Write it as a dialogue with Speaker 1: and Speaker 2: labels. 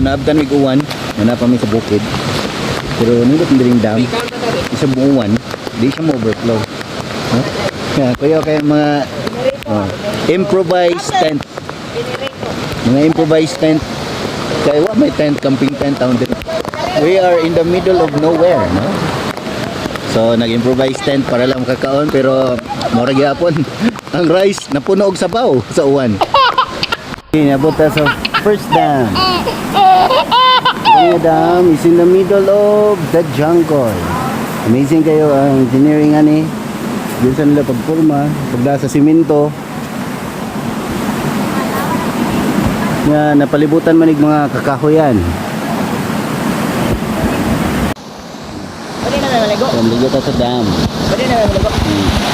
Speaker 1: naabtan mig uwan, na pa mi sa bukid. Pero nindot diring dam. Isa buwan, di siya mo overflow. Huh? Yeah, kuya kay mga, oh, improvised tent. Mga improvised tent. Kaya wa may tent, camping tent down dito. We are in the middle of nowhere, no? So nag-improvise tent para lang makakaon, pero mura gyapon ang rice napuno og sabaw sa uwan. Inabot ta sa first dam. Kanya dam is in the middle of the jungle. Amazing kayo ang engineering ani. Diyan sa nila pagpurma, pagda sa simento. Nga napalibutan manig mga kakahuyan.
Speaker 2: Pwede na maligo.
Speaker 1: So, maligo ta sa dam.
Speaker 2: Pwede na maligo.